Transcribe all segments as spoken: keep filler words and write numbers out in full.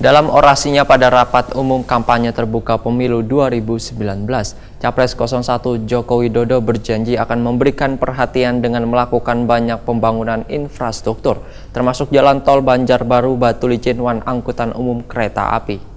Dalam orasinya pada rapat umum kampanye terbuka pemilu dua ribu sembilan belas, Capres kosong satu Joko Widodo berjanji akan memberikan perhatian dengan melakukan banyak pembangunan infrastruktur, termasuk jalan tol Banjarbaru, Batulicin, wan angkutan umum kereta api.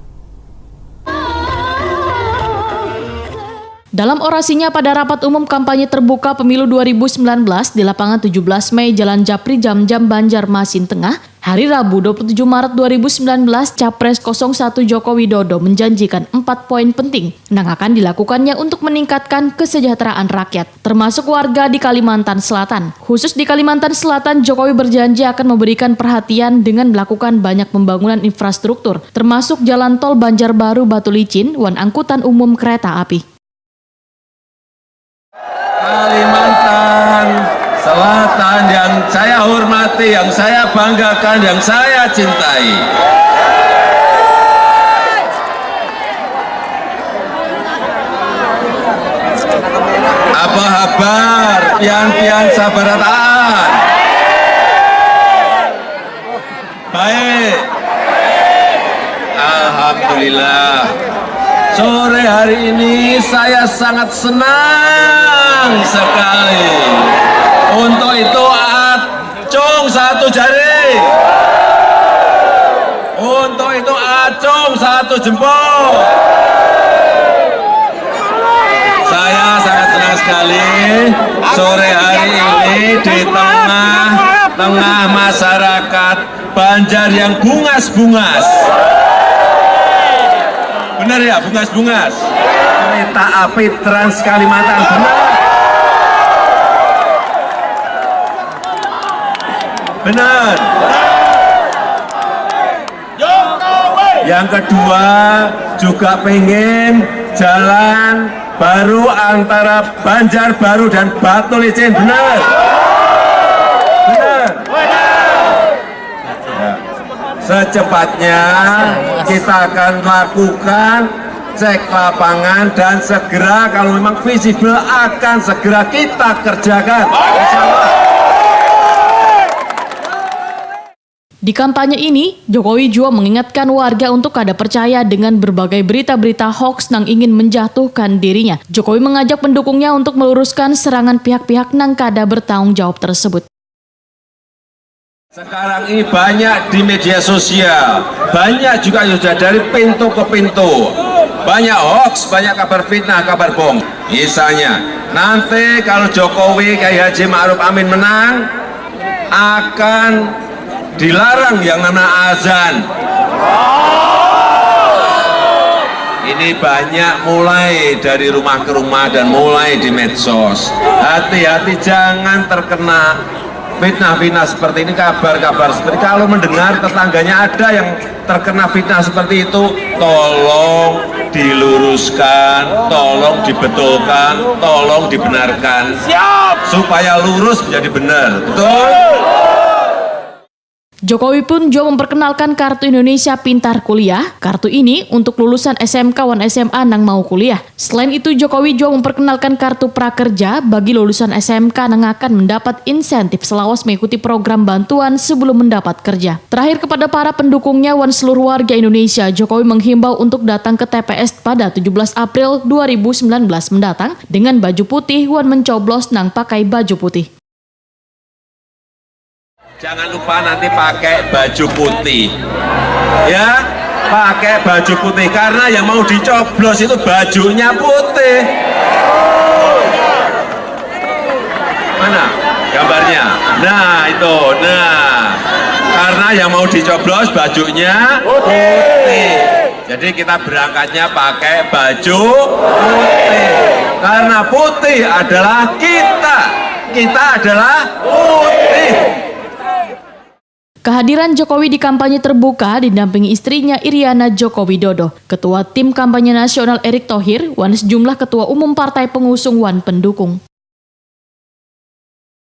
Dalam orasinya pada rapat umum kampanye terbuka pemilu dua ribu sembilan belas di lapangan tujuh belas Mei, Jalan Japri Jamjam, Banjarmasin Tengah, hari Rabu, dua puluh tujuh Maret dua ribu sembilan belas, Capres kosong satu Joko Widodo menjanjikan empat poin penting nang akan dilakukannya untuk meningkatkan kesejahteraan rakyat, termasuk warga di Kalimantan Selatan. Khusus di Kalimantan Selatan, Jokowi berjanji akan memberikan perhatian dengan melakukan banyak pembangunan infrastruktur, termasuk jalan tol Banjarbaru, Batulicin, wan angkutan umum kereta api. Kalimantan Selatan yang saya hormati, yang saya banggakan, yang saya cintai. Apa habar, pian-pian sabarataan? Baik. Alhamdulillah. Sore hari ini saya sangat senang sekali. Untuk itu, acung satu jari. Untuk itu, acung satu jempol. Saya sangat senang sekali sore hari ini di tengah-tengah masyarakat Banjar yang bungas-bungas. Benar ya, bungas-bungas. Kereta api Trans Kalimantan, benar. Benar. Yang kedua, juga pengen jalan baru antara Banjarbaru dan Batulicin, benar? Benar. Ya. Secepatnya kita akan lakukan cek lapangan dan segera, kalau memang visible, akan segera kita kerjakan. Insya Allah. Di kampanye ini, Jokowi jua mengingatkan warga untuk kada percaya dengan berbagai berita-berita hoaks nang ingin menjatuhkan dirinya. Jokowi mengajak pendukungnya untuk meluruskan serangan pihak-pihak nang kada bertanggung jawab tersebut. Sekarang ini banyak di media sosial, banyak juga sudah dari pintu ke pintu. Banyak hoaks, banyak kabar fitnah, kabar bohong. Misalnya, nanti kalau Jokowi, Kiai Haji Ma'ruf Amin menang, akan dilarang yang namanya azan. Ini banyak mulai dari rumah ke rumah dan mulai di medsos. Hati-hati, jangan terkena fitnah-fitnah seperti ini, kabar-kabar seperti ini. Kalau mendengar tetangganya ada yang terkena fitnah seperti itu, tolong diluruskan, tolong dibetulkan, tolong dibenarkan. Siap. Supaya lurus menjadi benar. Betul? Jokowi pun jua memperkenalkan kartu Indonesia Pintar Kuliah. Kartu ini untuk lulusan S M K wan S M A nang mau kuliah. Selain itu, Jokowi jua memperkenalkan kartu prakerja bagi lulusan S M K nang akan mendapat insentif selawas mengikuti program bantuan sebelum mendapat kerja. Terakhir, kepada para pendukungnya wan seluruh warga Indonesia, Jokowi menghimbau untuk datang ke T P S pada tujuh belas April dua ribu sembilan belas mendatang dengan baju putih wan mencoblos nang pakai baju putih. Jangan lupa nanti pakai baju putih. Ya, pakai baju putih karena yang mau dicoblos itu bajunya putih. Mana gambarnya? Nah, itu. Nah, karena yang mau dicoblos bajunya putih. Jadi kita berangkatnya pakai baju putih. Karena putih adalah kita. Kita adalah putih. Kehadiran Jokowi di kampanye terbuka didampingi istrinya Iryana Joko Widodo, Ketua Tim Kampanye Nasional Erick Thohir, wan sejumlah ketua umum partai pengusung wan pendukung.